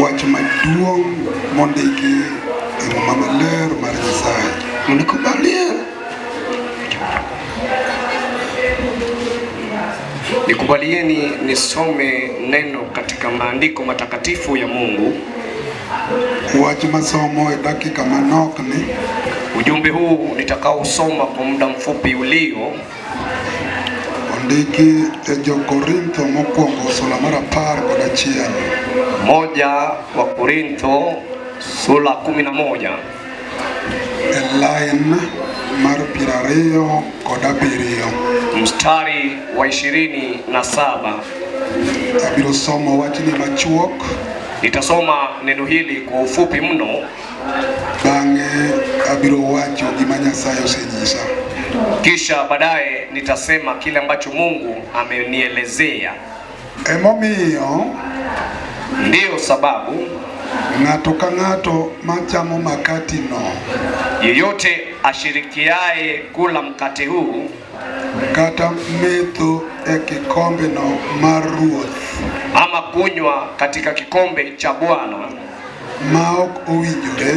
Wach maduong' mondiki e Muma Maler mar Nyasaye. Mnikubalie Nikubalieni nisome neno katika maandiko matakatifu ya Mungu. Wach masomo e dakika manok ni Ujumbe huu nitakaosoma kwa muda mfupi ulio ondiki e Jo-Korintho mokwongo sula mar 11. 1 wa Korintho sura 11 E line mar 27. Mstari wa 27. Abiro somo wachni machuok. Nitasoma neno hili kwa ufupi mno. Bang'e abiro wacho gima Nyasaye osenyisa. Kisha baadaye nitasema kile ambacho Mungu amenielezea. Emomiyo Ndiyo sababu ng'ato ka ng'ato machamo makati no yeyote ashirikiaye kula mkate huu kata metho e kikombe no mar Ruoth ama kunywa katika kikombe cha Bwana ma ok owinjore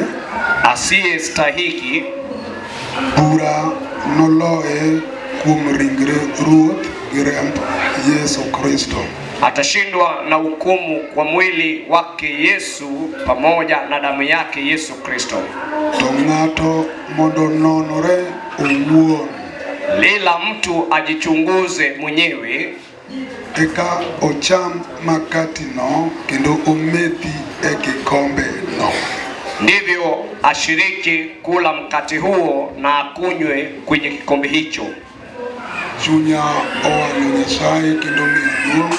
asiyestahiki, bura noloye kuom ringre Ruoth gi remb Yesu Kristo. Atashindwa na hukumu kwa mwili wake Yesu pamoja na damu yake Yesu Kristo. To ng'ato mondo nonore owuon Lila mtu ajichunguze mwenyewe, eka ocham makati no kendo omethi e kikombe no. Ndivyo ashiriki kula mkate huo na akunywe kwenye kikombe hicho. Chunya owalo Nyasaye kendo miyo duong'.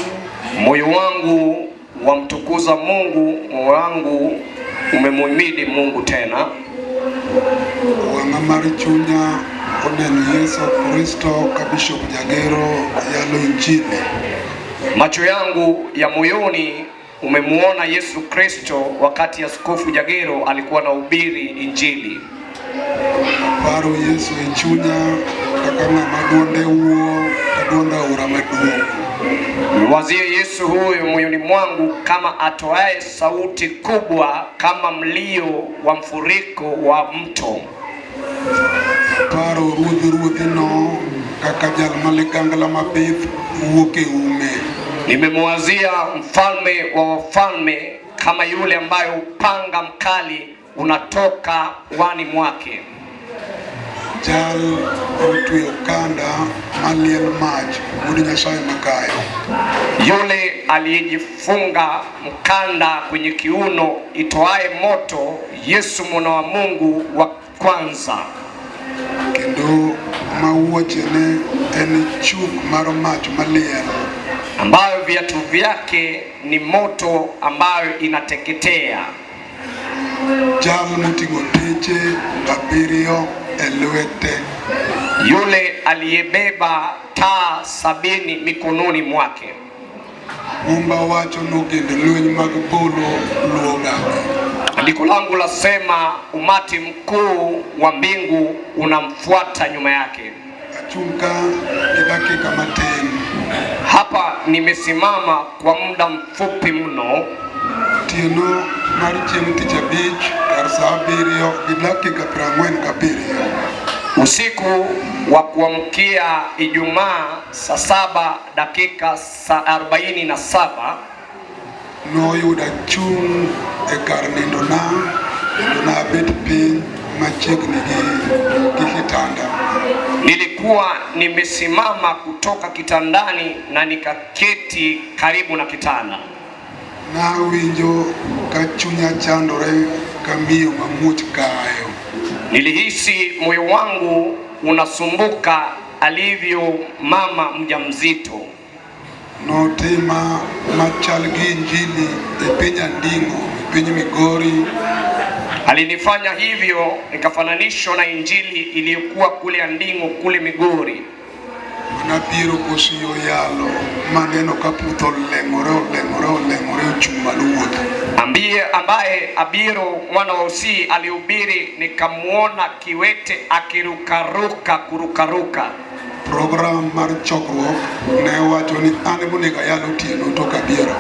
Moyo wangu wamtukuza Mungu, moyo wangu umemuhimidi Mungu tena. Wang'a mar chunya oneno Yesu Kristo ka Bishop Jagero yalo Injili. Macho yangu ya moyoni umemuona Yesu Kristo wakati Askofu Jagero alikuwa anahubiri Injili. Paro Yesu e chunya kaka ng'ama duonde wuo ka duond aora maduong'. Mwazie Yesu huyo moyoni mwangu kama atoaye sauti kubwa kama mlio wa mfuriko wa mto. Paro ruodh ruodhino kaka jal ma ligangla mabith wuok e ume. Nimemwazia mfalme wa wafalme kama yule ambaye upanga mkali unatoka wani mwake. Jal motweyo okanda maliel mach wuod Nyasaye makayo. Yule aliyejifunga mkanda kwenye kiuno itoaye moto, Yesu mwana wa Mungu wa kwanza. Kendo ma wuochene en chuk mar mach maliel. Ambayo viatu vyake ni moto ambayo inateketea. Jal moting'o teche 7 e lwete. Yule aliyebeba taa 70 mikononi mwake. Mumba wacho nogend lweny mag polo luwo bang'e. Andiko langu lasema umati mkuu wa mbingu unamfuata nyuma yake. Achung' ka gi dakika matin. Hapa nimesimama kwa muda mfupi mno. Otieno mar chieng' tich abich kar sa 7 gi dakika 47. Usiku wa kuamkia Ijumaa saa 7 dakika 47. Noyudo achung' e kar nindona kendo nabet piny machiegni gi kitanda. Nilikuwa nimesimama kutoka kitandani na nikaketi karibu na kitanda. Nawinjo ka chunya chandore ka miyo mamuoch kayo. Nilihisi moyo wangu unasumbuka alivyo mama mjamzito. Notima machal gi Injili e piny Anding'o, e piny Migori. Alinifanya hivyo nikafananishwa na Injili iliyokuwa kule Anding'o kule Migori. Manabiro kosiyo yalo maneno ka puth oleng'ore oleng'ore oleng'ore ochung' malo wuotho. Ambie ambaye Abiro mwana wa Usii alihubiri, nikamuona kiwete akirukaruka kurukaruka. Program mar chokruok ne wacho ni an ema onego ayal otieno tok Abiero.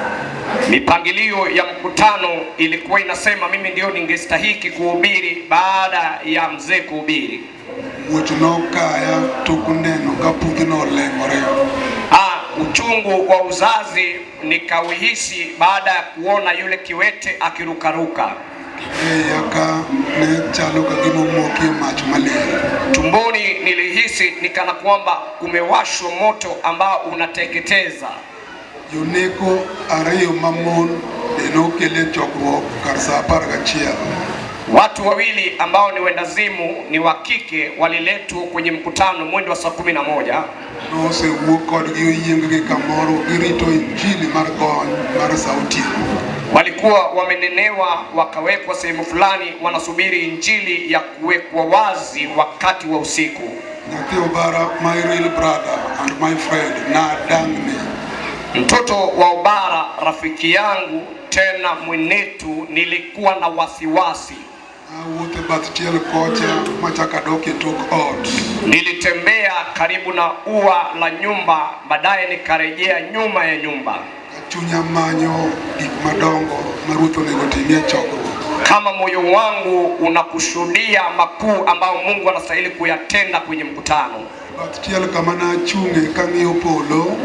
Mipangilio ya mkutano ilikuwa inasema mimi ndio ningestahiki kuhubiri baada ya mzee kuhubiri. Muoch nokaya tok neno ka pudhno oleng'ore. Uchungu wa uzazi nikauhisi baada ya kuona yule kiwete akirukaruka. E iya ka ne chalo ka gima omokie mach maliel. Tumboni nilihisi ni kana kwamba kumewashwa moto ambao unateketeza. Joneko ariyo mamon be nokel e chokruok kar sa 11. Watu wawili ambao ni wendazimu ni wa kike waliletwa kwenye mkutano mwendo wa saa 11. Nosewuo kodgi oyieng-gi kamoro girito injili mar gony mar sa otieno. Walikuwa wamenenewa wakawekwa sehemu fulani, wanasubiri injili ya kuwekwa wazi wakati wa usiku. Nyathi Obara, my real brother and my friend, nadang'ni. Mtoto wa Obara, rafiki yangu tena mwenetu, nilikuwa na wasiwasi. Awuotho e bath chiel kocha machako adok e tok ot. Nilitembea karibu na ua la nyumba, baadaye nikarejea nyuma ya nyumba, Ka chunya manyo gik madongo ma ruoth onego timie chokruok. Kama moyo wangu unakushuhudia makuu ambayo Mungu anastahili kuyatenda kwenye mkutano. Bath chiel kama nachung'e kang'iyo polo,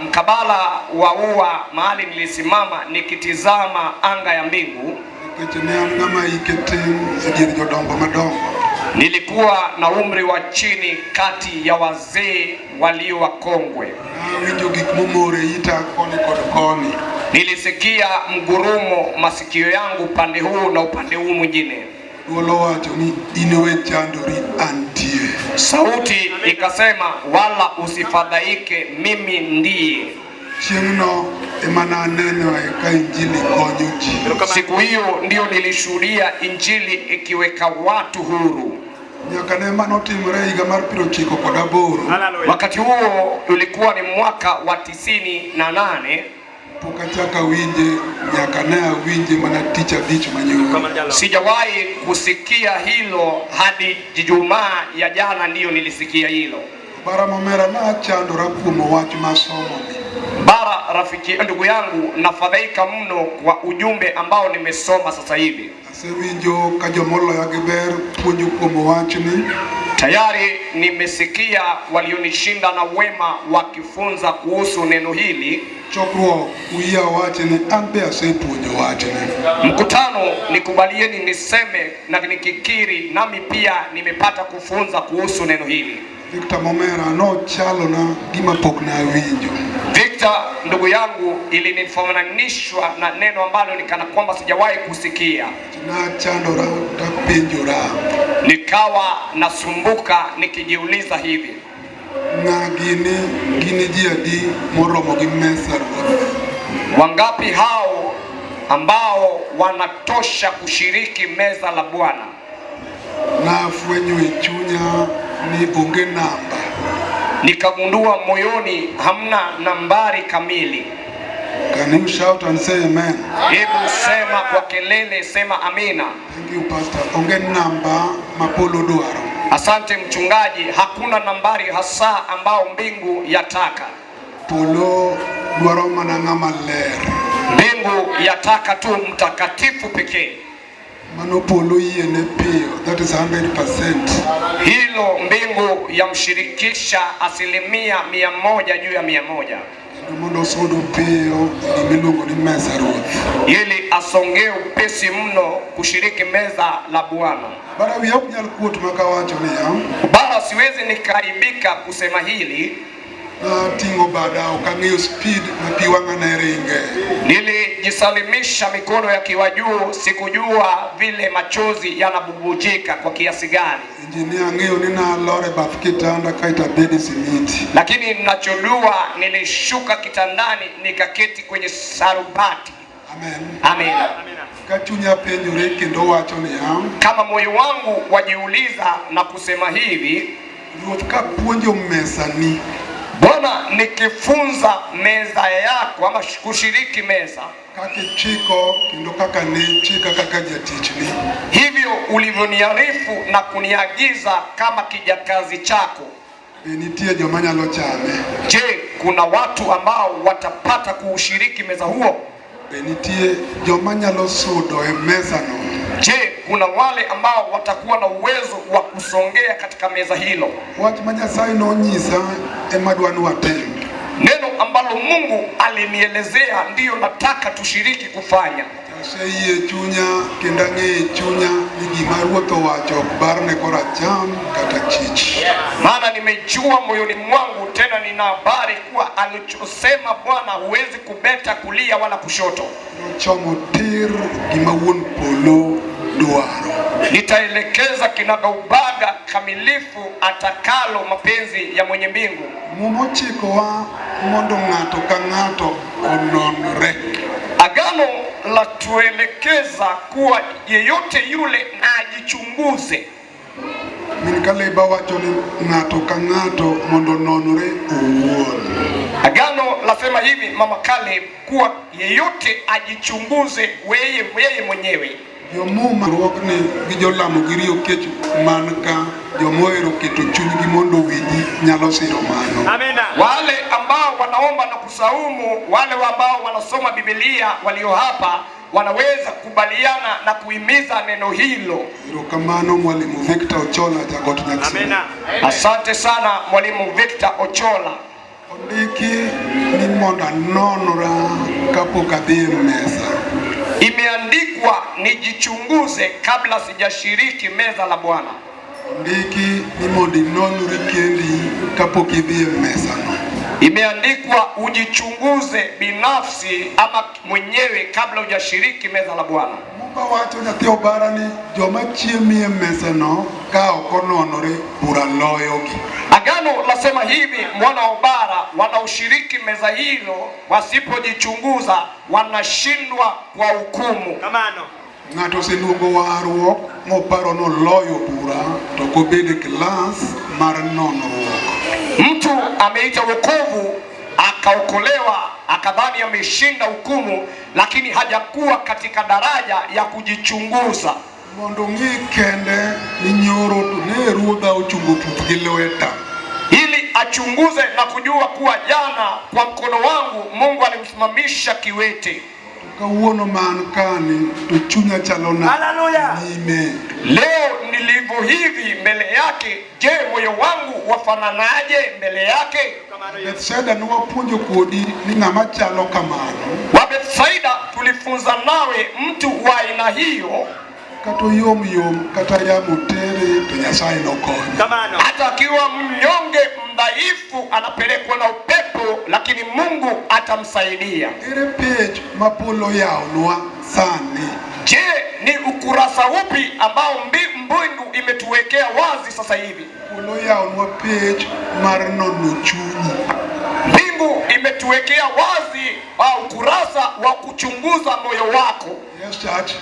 Mkabala wa ua mahali nilisimama nikitizama anga ya mbingu, nikech ne an ng'ama hike tin e dier jodongo madongo. Nilikuwa na umri wa chini kati ya wazee walio wakongwe. Nawinjo gik momor e ita koni kod koni. Nilisikia mgurumo masikio yangu upande huu na upande huu mwingine. Duol owacho ni in we chandori antie. Sauti ikasema, wala usifadhaike, mimi ndiye. Chieng'no ema nanenoe ka injili konyo ji. Siku hiyo ndiyo nilishuhudia injili ikiweka watu huru. Nyaka ne manotimore e higa mar 98, Wakati huo ulikuwa ni mwaka wa 98. Pok achako awinje nyaka ne awinje mana tich abich manyoro. Sijawahi kusikia hilo hadi Ijumaa ya jana ndiyo nilisikia hilo. Bara momera nachandora kuom wach masomoni. Bara rafiki, ndugu yangu, nafadhaika mno kwa ujumbe ambao nimesoma sasa hivi. Asewinjo ka jomoloya gi ber puonjo kuom wachni. Tayari nimesikia walionishinda na wema wakifunza kuhusu neno hili. Chokruok uyie awachi ni an be asepuonjo wachni. Mkutano, nikubalieni niseme na nikikiri, nami pia nimepata kufunza kuhusu neno hili. Victor Momera nochalona gima pok nawinjo. Victor ndugu yangu, ilinifananishwa na neno ambalo nikana kwamba sijawahi kusikia. Nachandora tapenjora. Nikawa nasumbuka nikijiuliza hivi, Ng'a gini gini ji adi moromo gi mesa ruoth? Wangapi hao ambao wanatosha kushiriki meza la Bwana? Nafwenyo e chunya ni onge namba. Nikagundua moyoni hamna nambari kamili. Can you shout and say amen? Hebu sema kwa kelele, sema amina. Thank you, Pastor. Onge namba ma polo dwaro. Asante mchungaji, hakuna nambari hasa ambao mbingu yataka. Polo dwaro mana ng'ama ler. Mbingu yataka tu mtakatifu pekee. Mano polo yiene piyo. That is 100%. Hilo mbingu yamshirikisha 100% juu ya 100. Kendo mondo osudo piyo e gimiluongo ni mesa ruoth. Ili asongee upesi mno kushiriki meza la Bwana. Bara wiya ok nyal kuot makawacho niya. Bara siwezi nikaibika kusema hili. Nating'o bada ok ang'eyo speed ma pi wang'a ne ringe. Nilijisalimisha mikono yakiwa juu, sikujua vile machozi yanabubujika kwa kiasi gani. Engineer ang'eyo ni nalor e bath kitanda kaeto abedo e simiti. Lakini ninachojua nilishuka kitandani nikaketi kwenye sarubati. Amen. Amina. Ka chunya penjore kendo wacho niya, Kama moyo wangu wajiuliza na kusema hivi, Ruoth ka puonjo mesani, Bwana, nikifunza meza yako ama kushiriki meza, kaka ichiko kendo kaka ne chika kaka jatichni, hivyo ulivyoniarifu na kuniagiza kama kijakazi chako, be nitie joma nyalo chame? Je, kuna watu ambao watapata kuushiriki meza huo? Be nitie joma nyalo sudo e mesano? Je, kuna wale ambao watakuwa na uwezo wa kusongea katika meza hilo? Wach ma Nyasaye nonyisa ema adwa ni watim. Neno ambalo Mungu alinielezea ndiyo nataka tushiriki kufanya. Aseyie chunya kendo ang'eyo e chunya ni gima Ruoth owacho ok barne koracham kata chich. Maana nimejua moyoni mwangu, tena nina habari kuwa alichosema Bwana huwezi kubeta kulia wala kushoto. Nochomo tir gima wuon polo dwaro. Nitaelekeza kinagaubaga kamilifu atakalo mapenzi ya mwenye mbingu. Muma ochikowa mondo ng'ato ka ng'ato ononre. Agano la tuelekeza kuwa yeyote yule na ajichunguze. Min Kaleba wacho ni ng'ato ka ng'ato mondo ononre owuon. Agano lasema hivi, Mama Caleb, kuwa yeyote ajichunguze yeye mwenyewe. Jomuma ruokni gi jolamo gi riyo kech man ka jomohero keto chunygi mondo owinji nyalo siro mano. Amina. Wale ambao wanaomba na kusaumu, wale ambao wanasoma Biblia walio hapa wanaweza kukubaliana na kuhimiza neno hilo. Erokamano Mwalimu Victor Ochola Jagot Nyaksiri. Amina. Asante sana Mwalimu Victor Ochola. Ondiki ni mondo anonra kapok adhi e mesa. Imeandikwa nijichunguze kabla sijashiriki meza la Bwana. Ondiki ni mondo inonri kendi kapok idhi e mesano. Imeandikwa ujichunguze binafsi ama mwenyewe kabla hujashiriki meza la Bwana. Mumba wacho nyathi obara ni joma chiemie mesano ka ok ononore bura loyogi. Agano lasema hivi, mwana wa Obara, wanaoshiriki meza hilo wasipojichunguza wanashindwa kwa hukumu. Kamano. Ng'ato oseluongo warruok moparo noloyo bura to ok obedo e klas mar nonruok. Mtu ameita wokovu akaokolewa akadhani ameshinda hukumu, lakini hajakuwa katika daraja ya kujichunguza. Mondo ong'e kende ni nyoro to ne ruodha ochungo puth gi lweta. Ili achunguze na kujua kuwa jana kwa mkono wangu Mungu alimsimamisha kiwete. To kawuono man kani to chunya chalo na Haleluya. nyime. Leo nilivyo hivi mbele yake, je, moyo wangu wafananaje mbele yake? Kamano Yesu. Bethsaida ne wapuonjo kodi ni ng'ama chalo kamano Wa Bethsaida tulifunza nawe mtu wa aina hiyo, kata oyom yom kata yamo tere to Nyasaye nokonye. Kamano. hata akiwa mnyonge mdhaifu, anapelekwa na upepo, lakini Mungu atamsaidia. Ere page ma polo yawnwa sani? Je, ni ukurasa upi ambao mbingu imetuwekea wazi sasa hivi? Polo yawnwa page mar nono chunyi. Mbingu imetuwekea wazi ukurasa wa kuchunguza moyo wako. Yes, church.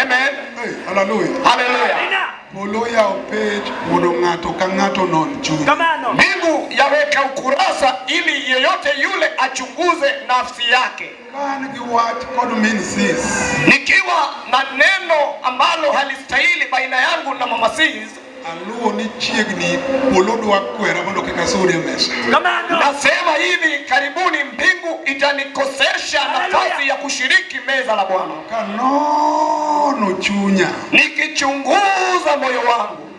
Amen. Hey, hallelujah. Haleluya. Amina. Polo yawo page mondo ng'ato ka ng'ato onon chunye. Kamano. Mbingu yaweka ukurasa ili yeyote yule achunguze nafsi yake. Ka an gi wach kod min sis, Nikiwa na neno ambalo halistahili baina yangu na mama sis, aluwo ni chiegni polo dwa kwera mondo kik asud e mesa. Kamano. Nasema hivi karibuni mbingu itanikosesha nafasi ya kushiriki meza la Bwana. Kanono chunya, Nikichunguza moyo wangu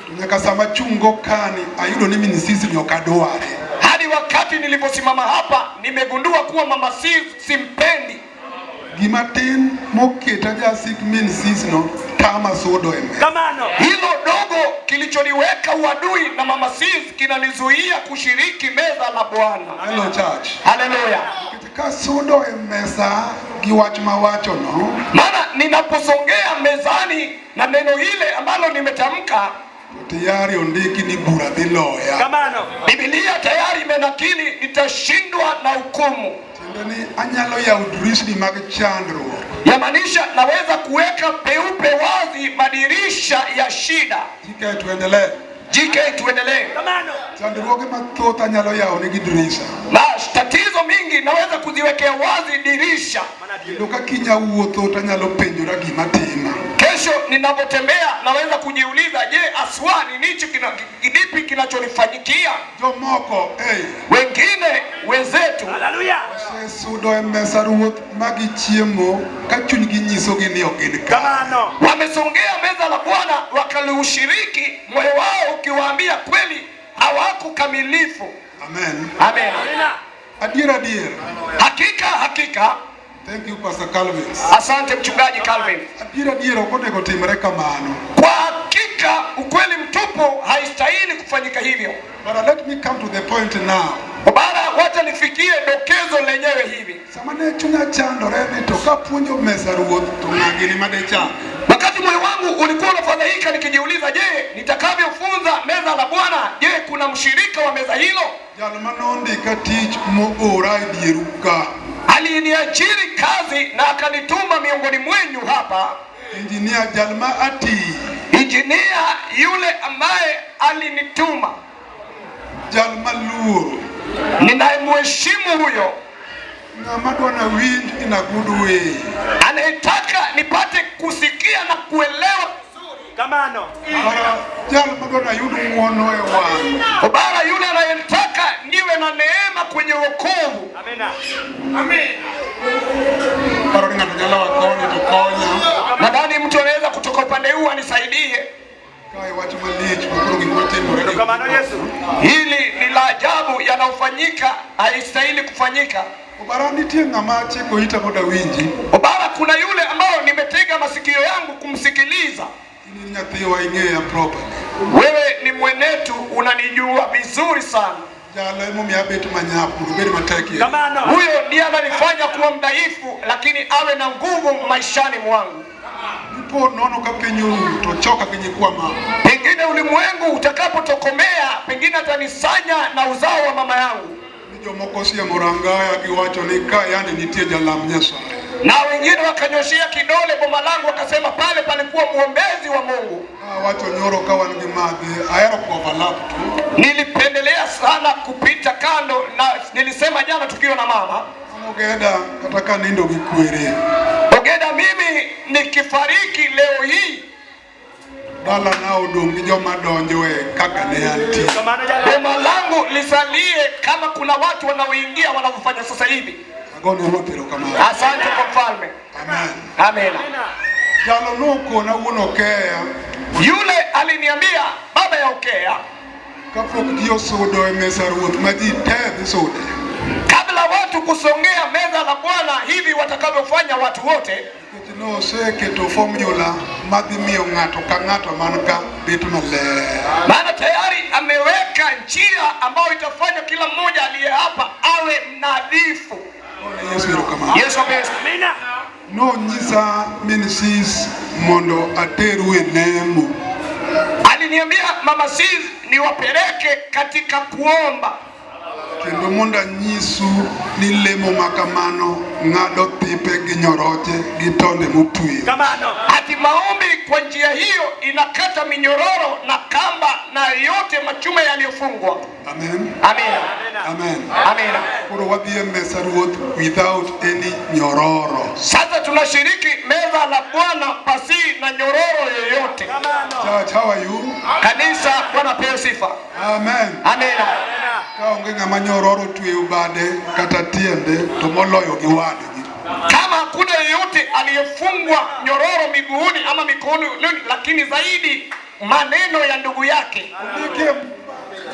to nyaka sama achungo kani ayudo ni min sis ni ok adware. Hadi wakati niliposimama hapa nimegundua kuwa mama sis simpendi. Gima tin moketa jasik min sis no tama sudo e mesa. Kamano. Hilo dogo kilichoniweka uadui na mama sis kinanizuia kushiriki meza la Bwana. Hello church. Haleluya! Nikech kasudo e mesa gi wach mawachono, Maana ninaposongea mezani na neno hile ambalo nimetamka, to tayari ondiki ni bura dhi loya. Kamano. Biblia tayari imenakili nitashindwa na hukumu. Tiende ni anyalo yawo dirisni mag chandruok. Yamaanisha naweza kuweka peupe wazi madirisha ya shida. Jike tuendelee. JK, tuendelee. Kamano. Chandruoge mathoth anyalo yawo negi dirisa. Matatizo mingi naweza kuziwekea wazi dirisha. Kendo ka kiny awuotho to anyalo penjora gima tima. Kesho Kesho ninapotembea naweza kujiuliza, je, aswa ni nichi kipi kinachonifanyikia? Jomoko, hey, Wengine wenzetu Haleluya. osesudo e mesa ruoth ma gichiemo ka chunygi nyisogi ni ok gin kare. Kamano. Wamesongea meza la Bwana wakaliushiriki, moyo wao ukiwaambia kweli hawako kamilifu. Amen. Amen. Amina. Adier adier. Hakika hakika. Thank you, Pastor Calvin. Asante mchungaji Calvin. Adier adier ok onego timre kamano. Kwa hakika ukweli mtupu haistahili kufanyika hivyo. But let me come to the point now. Bara, wacha nifikie dokezo lenyewe hivi. Sama ne chunya chandore ni to kapuonjo mesa ruoth to ng'a gini madechame. Wakati moyo wangu ulikuwa unafadhaika nikijiuliza, je, nitakavyofunza meza la Bwana, je, kuna mshirika wa meza hilo? Jal manondika tich moora e dieru ka. Aliniajiri kazi na akanituma miongoni mwenyu hapa. Injinia jal ma ati. Injinia yule ambaye alinituma, Jal maluoro. Ninayemheshimu huyo, Ng'ama dwa nawinj in a good way. Anayetaka nipate kusikia na kuelewa vizuri. Kamano. Bara jal madwa nayud ng'uono e wang'e. Bara yule anayetaka niwe na neema kwenye wokovu. Amina. Paro ni ng'ato nyalo wa koni to konya. Nadhani mtu anaweza kutoka upande huu anisaidie. Kae wach malich makoro gik matimore. Kamano Yesu. Hili ni la ajabu yanayofanyika, haistahili kufanyika. Obara nitie ng'ama achiko ita mondo awinji. Obara, kuna yule ambao nimetega masikio yangu kumsikiliza. In in nyathiwa ing'eya properly. Wewe ni mwenetu, unanijua vizuri sana. Jalo emomiyo abet manyap mondo obed matek ye. Kamano. Huyo ndiye ananifanya kuwa mdhaifu, lakini awe na nguvu maishani mwangu. Dipo nono ka piny oru to choka gi nyikwa mama. Pengine ulimwengu utakapotokomea, pengine atanisanya na uzao wa mama yangu, Ni jomoko siemo rangaya giwacho ni ka yande nitie jalam Nyasaye. na wengine wakanyoshea kidole boma langu wakasema pale palikuwa mwombezi wa Mungu. Awacho nyoro ka wan gi madhe, ahero overlap tu. Nilipendelea sana kupita kando, na nilisema jana tukiwa na mama An Ogeda kata ka nindo gi kwere. Ogeda, mimi nikifariki leo hii, Dala na odong' gi joma donjoe kaka ne antie. Kamano jalo. boma langu lisalie kama kuna watu wanaoingia wanavyofanya sasa hivi. Agone Ruoth erokamano. Asante kwa mfalme. Amen. Amina. Amina. Jalo nokona wuon Okeya Yule aliniambia baba ya Okeya, kapok ji osudo e mesa ruoth ma ji te dhi sude. kabla watu kusongea meza la Bwana hivi watakavyofanya watu wote, Nikech noseketo formula madhi miyo ng'ato ka ng'ato man ka bet maler. maana tayari ameweka njia ambayo itafanya kila mmoja aliye hapa awe mnadhifu. Gone Yesu erokamano. Yesu apewe. Amina. Nonyisa min sis mondo ateru e lemo. Aliniambia mama sis niwapeleke katika kuomba, Kendo mondo anyisu ni lemo ma kamano ng'ado thipe gi nyoroche gi tonde motwe. Kamano. ati maombi kwa njia hiyo inakata minyororo na kamba na yote machuma yaliyofungwa. Amen. Amina, Amen. amina. Koro wadhi e mesa ruoth without any nyororo. Sasa tunashiriki meza la Bwana pasi na nyororo yoyote. Kamano. Church, how are you? Kanisa, Bwana pewe sifa. Amen. Amina. Ka onge ng'ama nyororo tweyo bade kata tiende to moloyo gi wadgi. Kama hakuna yeyote aliyefungwa nyororo miguuni ama mikononi, lakini zaidi maneno ya ndugu yake. Ondike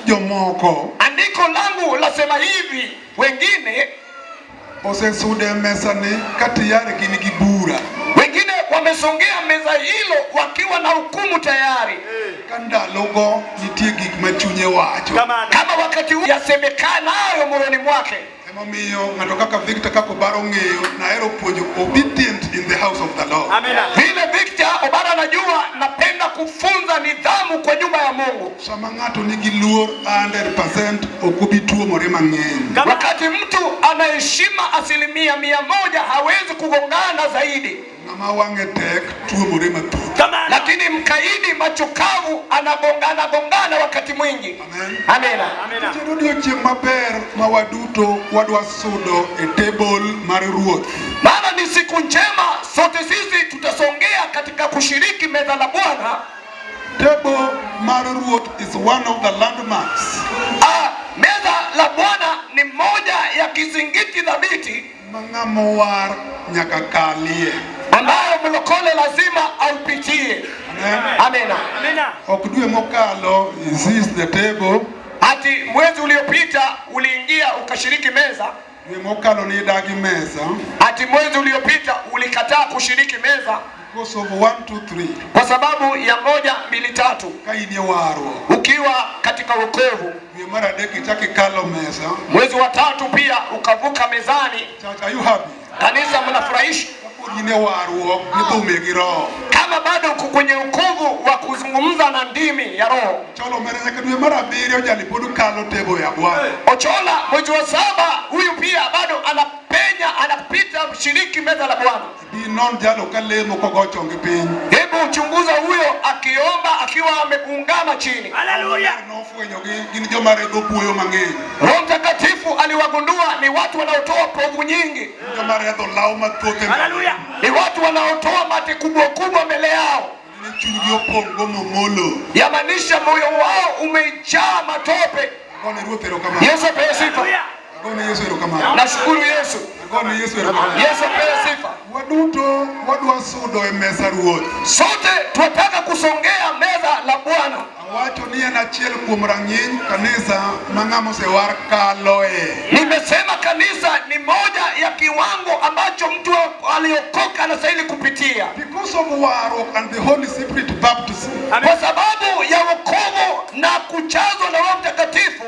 jomoko Andiko langu lasema hivi, wengine osesudo e mesa ni ka tayari gin gi bura. wengine wamesongea meza hilo wakiwa na hukumu tayari, Ka ndalogo nitie gik ma chunye wacho. Kamano. kama wakati huu yasemekanayo moyoni mwake. Emomiyo ng'ato kaka Victor kaka Obaro ng'eyo nahero puonjo obedient in the house of the Lord. Amina. Vile Victor Obara anajua napenda kufunza nidhamu kwa nyumba ya Mungu. Sama ng'ato nigi luor 100% ok obi tuomore mang'eny. Kamano. Wakati mtu anaheshima 100% hawezi kugongana zaidi, Ng'ama wang'e tek tuomore mathoth. Kamano. lakini mkaidi machukavu anagongana gongana wakati mwingi. Amen. Amina. Amina. Kendo odiochieng' maber ma waduto wadwa sudo e table mar ruoth. Maana ni siku njema, sote sisi tutasongea katika kushiriki meza la Bwana. Table mar Ruoth is one of the landmarks Meza la Bwana ni moja ya kizingiti thabiti ma ng'ama owar nyaka kalie. Ambayo mlokole lazima aupitie. Amen. Amina. Ok dwe mokalo is the table. Ati mwezi uliopita uliingia ukashiriki meza. Dwe mokalo ni dagi meza. Ati mwezi uliopita ulikataa kushiriki meza Because of 1 2 3. kwa sababu ya 1 2 3. Ka in e warruok. Ukiwa katika wokovu. Dwe mar adek ichako ikalo meza. Mwezi wa tatu pia ukavuka mezani. Church, are you happy? Kanisa, mnafurahishwa? Kapod in e warruok mithumie gi roho. Kama bado uko kwenye wokovu wa kuzungumza na ndimi ya roho. Cholo mere nyaka dwe mar abiriyo jali pod kalo tebo ya Bwana. Ochola mwezi wa 7 huyu pia bado anapenya, anapita mshiriki meza la Bwana. Bi non jalo kalemo kogo chonge piny. Hebu uchunguza huyo akiomba akiwa ameungama chini. Haleluya. Nofwenyo gin joma redho buoyo mang'eny. Roho Mtakatifu aliwagundua ni watu wanaotoa povu nyingi. Joma redho law mathoth e Haleluya. Ni watu wanaotoa mate kubwa kubwa mbele yao. Ni chunygi opong' go momolo. Yamaanisha moyo wao umejaa matope. Agone Ruoth erokamano. Yesu apewe sifa. Agone Yesu erokamano. Nashukuru Yesu. Agone Yesu erokamano. Yesu apewe sifa. Waduto wadwa sudo e mesa Ruoth. Sote twataka kusongea meza la Bwana. Awacho ni en achiel kuom rang'iny kanisa ma ng'ama osewar kaloe. Nimesema kanisa ni moja ya kiwango ambacho mtu aliokoka anastahili kupitia. Because of warruok and the Holy Spirit baptism. Kwa sababu ya wokovu na kuchazwa na Roho Mtakatifu.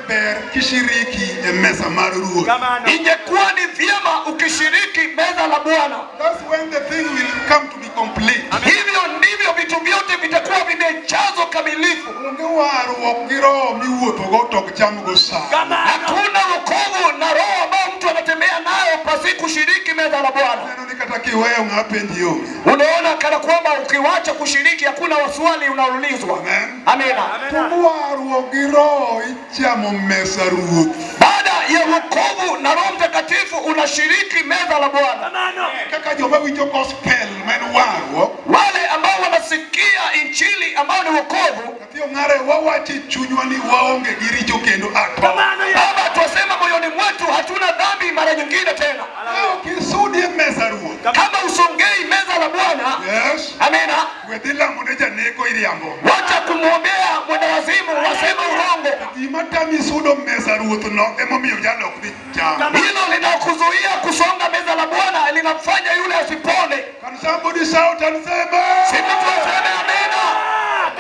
Ber kishiriki e mesa mar Ruoth. Ingekuwa ni vyema ukishiriki meza la Bwana. That's when the thing will come to be complete. Hivyo ndivyo vitu vyote vitakuwa vimejazwa kamilifu. Onge warruok gi roho miwuothogo to ok chamgo sa. Hakuna wokovu na roho ambao mtu anatembea nayo pasi kushiriki meza la Bwana. Neno ni kata kiweyo ng'a penji onge. Unaona kana kwamba ukiwacha kushiriki hakuna waswali unaulizwa. Amen. Amina. To warruok gi roho ichamo mesa Ruoth. Baada ya wokovu na Roho Mtakatifu unashiriki meza la Bwana. Kaka joma winjo gospel ma en warruok. Wale ambao wanasikia injili ambao ni wokovu. Nyathi ong'are wawacho e chunywa ni waonge gi richo kendo ato. Baba, twasema moyoni mwetu hatuna dhambi mara nyingine tena. Ka ok isudi e mesa Ruoth. Kama usongei meza la Bwana. Yes. Amina. We dhi lamo ne janeko iriambo. Wacha kumwombea mwendawazimu wasema urongo. Gima tami sudo mesa Ruoth no emomiyo jalo ok dhi chamo. Hilo linakuzuia kusonga meza la Bwana, linamfanya yule asipone. Can somebody shout and say amen? Si mtu aseme amina.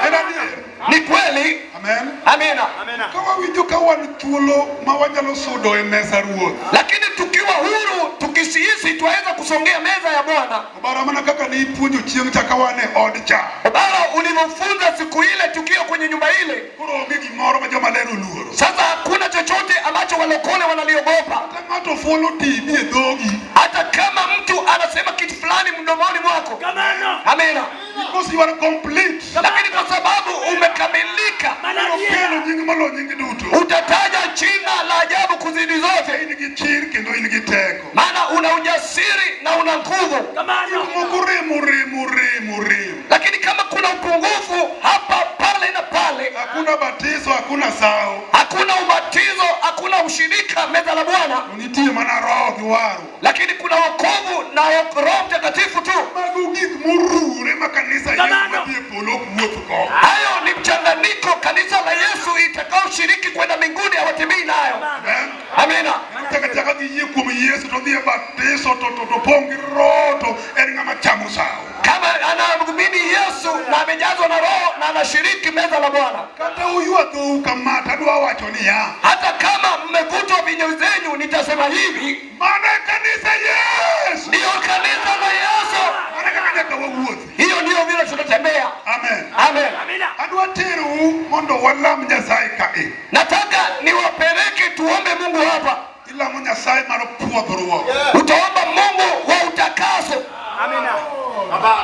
En adier. Ni kweli. Amen. Amina. Ka wawinjo ka wan thuolo ma wanyalo sudo e mesa Ruoth. Lakini tukiwa huru tukisihisi twaweza kusongea meza ya Bwana. Obara mana kaka ne ipuonjo chieng' cha ka wan e od cha. Obara ulivyofunza siku ile tukiwa kwenye nyumba ile. Koro onge gimoro ma joma ler oluoro. Sasa hakuna chochote ambacho walokole wanaliogopa. Kata ng'ato fuolo TB e dhogi. Hata kama mtu anasema kitu fulani mdomoni mwako. Amina. Because you are complete. Lakini kwa sababu umekamilika, Ibiro kelo nying moloyo nying duto. utataja jina la ajabu kuzidi zote. In gi chir kendo in gi teko. Maana una ujasiri na una nguvu. Gik moko remo remo remo remo. Lakini kama kuna upungufu hapa pale na pale, Hakuna batizo, hakuna sawo. hakuna ubatizo, hakuna ushirika meza la Bwana, To nitie mana roho gi warruok. lakini kuna wokovu na Roho Mtakatifu tu. Mago gik morure ma kanisa Yesu madhi e polo ok wuoth go. Hayo ni mchanganyiko kanisa la Yesu itakaoshiriki kwenda mbinguni hawatembei nayo. Amen. Amina. Chaka chaka gi yie kuom Yesu to dhi e batiso to pong' gi roho to en ng'ama chamo sawo. Kama anaamini Yesu na amejazwa na Roho na anashiriki meza la Bwana, Kata uywa dhou kama to adwa wacho niya. hata kama mmevutwa vinyo zenyu, nitasema hivi, Mano e kanisa Yesu. ndiyo kanisa la Yesu. Mano e kaka nyaka wawuothi. Hiyo ndiyo vile tutatembea. Amen. Amen. Adwa terou mondo walam Nyasaye kae. Nataka niwapeleke tuombe Mungu hapa. Ilamo Nyasaye mar pwodhruok. Utaomba Mungu wa utakaso. Amina.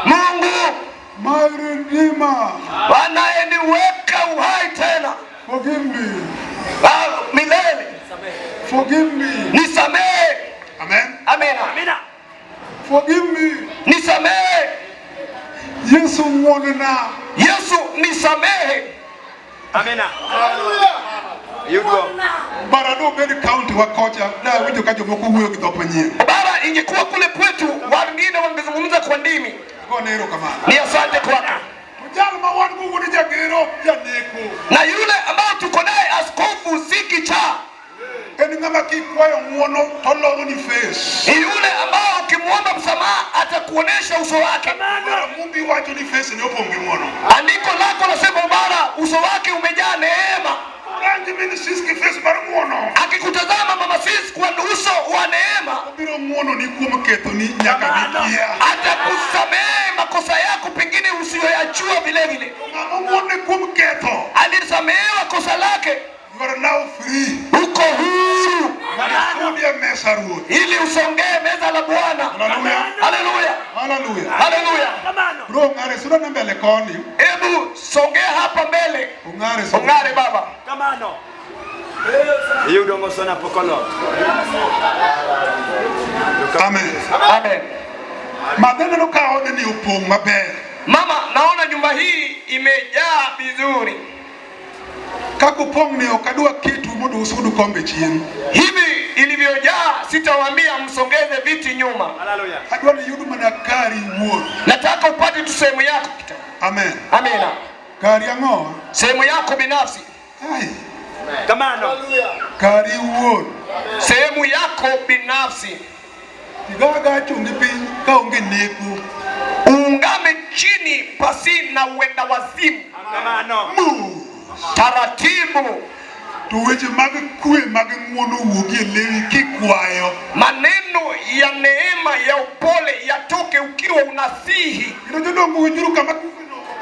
Mungu My Redeemer, anayeniweka uhai tena forgive me. Milele. Forgive me. Nisamehe. Amen. Amina. Amina. Forgive me. Nisamehe. Yesu ng'wonona. Yesu nisamehe. Amina. Yudo. Bara dobed kaunti wa kocha da winjo ka jomoko wuoyo gi dhok manyien. Bara ingekuwa kule kwetu, wengine wangezungumza kwa ndimi. Agone erokamano. Ni asante kwako. To jal ma wan go wuod jagero janeko. Na yule ambao tuko naye askofu si kichaa, En ng'ama kikwayo ng'uono to loro ni face. ni yule ambao ukimwomba msamaha atakuonesha uso wake. Bara Mumbi wacho ni face ne opong' gi ng'uono. Andiko lako lasema ubara, uso wake umejaa neema. Rangi min sis gi face mar ng'uono. Akikutazama mama sis kwa uso wa neema, Obiro ng'uono ni kuom kethoni nyaka gikia. atakusamehe makosa yako pengine usiyoyajua vile vile. Ng'ama ng'uone kuom ketho. Alisamehewa kosa lake, You are now free. uko huru Mondo isudie mesa ruoth. ili usongee meza la Bwana. Haleluya. Haleluya, Haleluya. haleluya. Bro ong'are suda na mbele koni. Hebu songea hapa mbele, Ong'are suda. ong'are baba. Kamano. Yudo ngosona pokolo. Amen. Amen. Madhe neno ka ode ni opong' maber. Mama, naona nyumba hii imejaa vizuri. Kaka opong' ni ok adwa ketu mondo usud kombe chien. Hivi ilivyojaa, sitawaambia msongeze viti nyuma. Haleluya. Adwa ni yud mana kari wuon. Nataka upate tu sehemu yako. Amen. Amina, Kari ang'o? sehemu yako binafsi, Ai, Kamano. kari wuon. sehemu yako binafsi. Tigaga chongi piny kaonge neko. Uungame chini pasi na uenda wazimu, Kamano. Mu. taratibu. To weche mag kwe mag ng'uono wuogi e lewi kikwayo. Maneno ya neema ya upole yatoke ukiwa unasihi. Kendo jodongo winjuru kama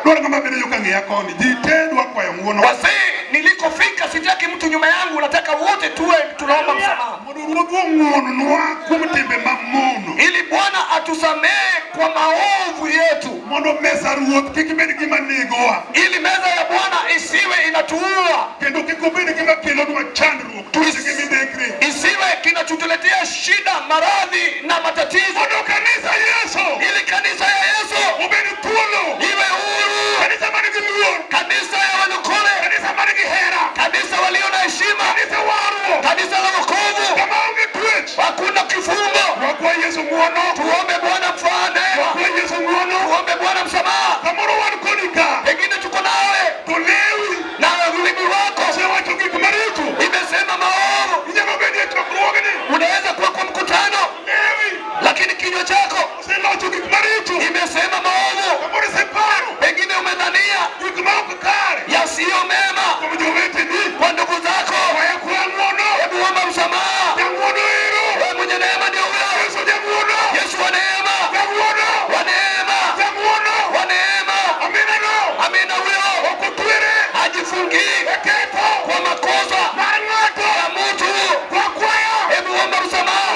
dwaro ng'ama bedo yo kang'iya koni. Ji te dwa kwayo ng'uono. Wazee, nilikofika sitaki mtu nyuma yangu, nataka wote tuwe tunaomba msamaha Mondo ruodhwa ong'uonwa kuom timbe mamono. ili Bwana atusamehe kwa maovu yetu, Mondo mesa ruoth kik bed gima negowa. ili meza ya Bwana isiwe inatuua, Kendo kik obed gima kelonwa chandruok, tuoche gi midekre. isiwe kinachotuletea shida, maradhi na matatizo, Mondo kanisa Yesu ili kanisa ya Yesu obed thuolo. iwe huru, Kanisa man gi luor. kanisa ya walokole, Kanisa man gi hera. kanisa walio na heshima, Kanisa warruok. kanisa la wokovu, Kama onge twech. hakuna kifungo. Wakwa Yesu ng'uono. Tuombe Bwana mfaa neema, Wakwa Yesu ng'uono. tuombe Bwana msamaha. Kamoro wan kodi ka. Pengine tuko nawe To lewi na ulimi wako osewacho gik maricho. imesema maovu. Inyalo bedo e chokruogni. Unaweza kuwa kwa mkutano, Lewi lakini kinywa chako oselocho gik maricho. imesema maovu. Kamoro iseparo Pengine umedhania gik ma ok kare. yasiyo mema Kuom joweteni. kwa ndugu zako. Waya kwa ng'uono. Hebu omba msamaha. Jang'uono ero. Wewe mwenye neema ndio huyo Yesu jang'uono. Yesu wa neema, Jang'uono. wa neema, Jang'uono. wa neema. Amina no. Amina, huyo Ok otwere. hajifungii E ketho. kwa makosa Mar ng'ato. ya mtu. Wakwayo. Hebu omba msamaha,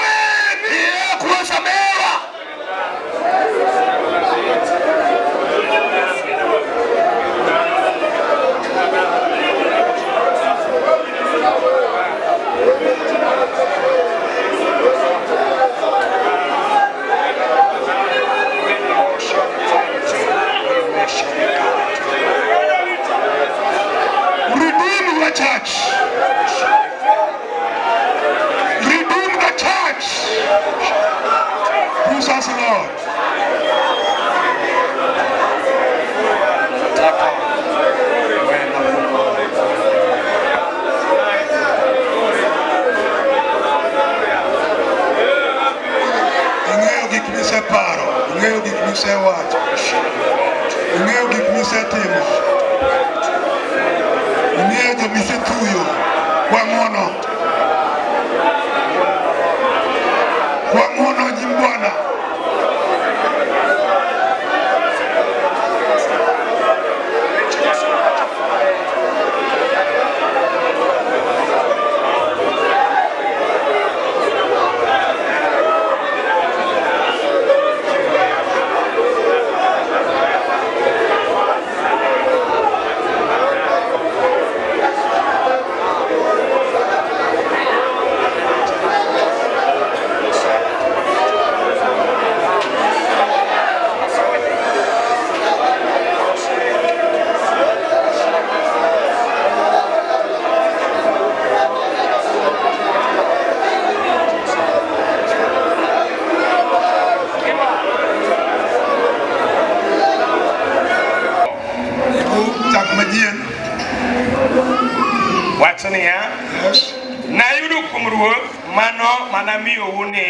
yeye kuwasamehewa. Redeem your church. Redeem the church. Jesus Lord. Nataka wewe na Mungu. Ing'eyo gik miseparo, ing'eyo gik misewacho, ing'eyo gik misetimo, ing'eyo jomisethuyo kwa ng'wono. Kwa ng'wono nyim Bwana. Wacho niya, Yes. nayudo kuom Ruoth mano manamiyou ni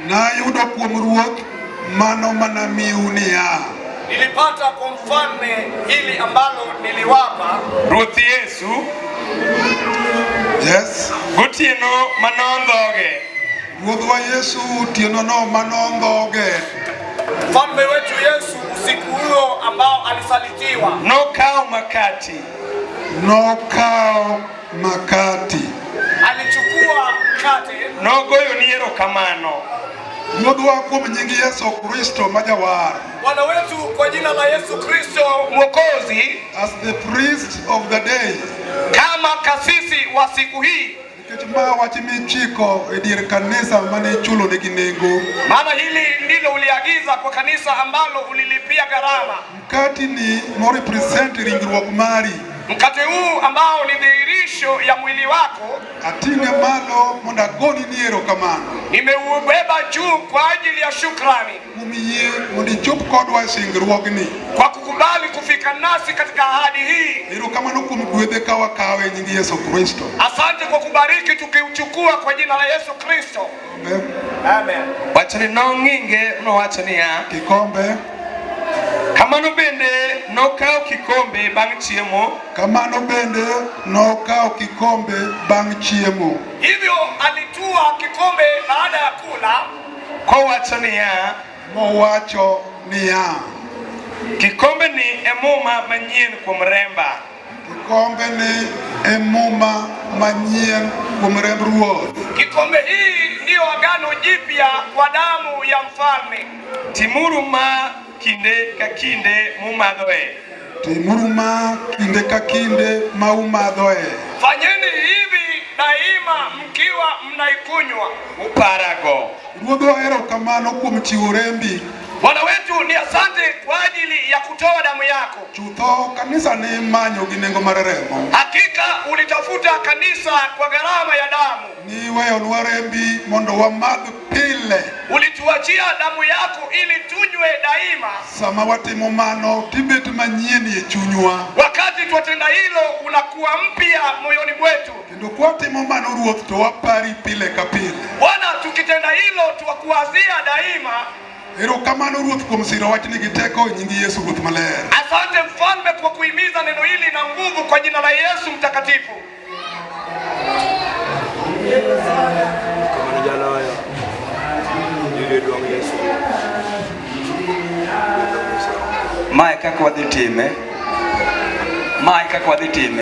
Nayudo kuom Ruoth mano manamiu niya. Nilipata kwa mfalme hili ambalo niliwapa. Ruoth Yesu Yes. gotieno manondhoge Ruodhwa Yesu otienono manondhoge. Mfalme wetu Yesu usiku huo ambao alisalitiwa, nokawo makati Nokawo makati. alichukua mkate, nogoyoni erokamano Ruodhwa kuom nying Yesu Kristo ma jawar. Bwana wetu kwa jina la Yesu Kristo Mwokozi, As the priest of the day. kama kasisi wa siku hii, Nikech ma wach michiko e dier kanisa mane ichulo nigi nengo. maana hili ndilo uliagiza kwa kanisa ambalo ulilipia gharama. Mkati ni mo represent ringruok mari. Mkate huu ambao ni dhihirisho ya mwili wako, Ating'e malo mondo agoni ni erokamano. nimeubeba juu kwa ajili ya shukrani, Kuom yie mondo ichop kodwa e singruogni. kwa kukubali kufika nasi katika ahadi hii. Erokamano kuom gwedhe ka wakawe e nying Yesu Kristo. Asante kwa kubariki tukiuchukua kwa jina la Yesu Kristo. Amen. Amen. Wacho ni nong'inge nowacho niya, Kikombe. kamano bende nokawo kikombe bang' chiemo Kamano bende nokawo kikombe bang' chiemo. Hivyo alitua kikombe baada ya kula, kowacho niya, Mowacho niya, kikombe ni e muma manyien kuom remba. kikombe ni e muma manyien kuom remb Ruoth. Kikombe hii ndiyo agano jipya kwa damu ya mfalme. Timuru ma kinde ka kinde mumadhoe. Timuru ma kinde ka kinde ma umadhoe. Fanyeni hivi daima mkiwa mnaikunywa. Uparago. Ruodhwa erokamano kuom chiwo rembi. Bwana wetu ni asante kwa ajili ya kutoa damu yako. Chutho kanisa ne imanyo gi nengo mar remo. Hakika ulitafuta kanisa kwa gharama ya damu. Niweyonwa rembi mondo wamadh pile. Ulituachia damu yako ili tunywe daima. Sama watimo mano tibet manyien e chunywa. Wakati twatenda hilo, unakuwa mpya moyoni mwetu. Kendo kwatimo mano Ruoth to wapari pile ka pile. Bwana, tukitenda hilo twakuwazia daima. Erokamano Ruoth kuom siro wachni gi teko e nying Yesu Ruoth maler. Asante mfalme kwa kuhimiza neno hili na nguvu kwa jina la Yesu mtakatifu. Kamano jaloyo. Yudo duong' Yesu. Mae kaka wadhi time. Mae kaka wadhi time.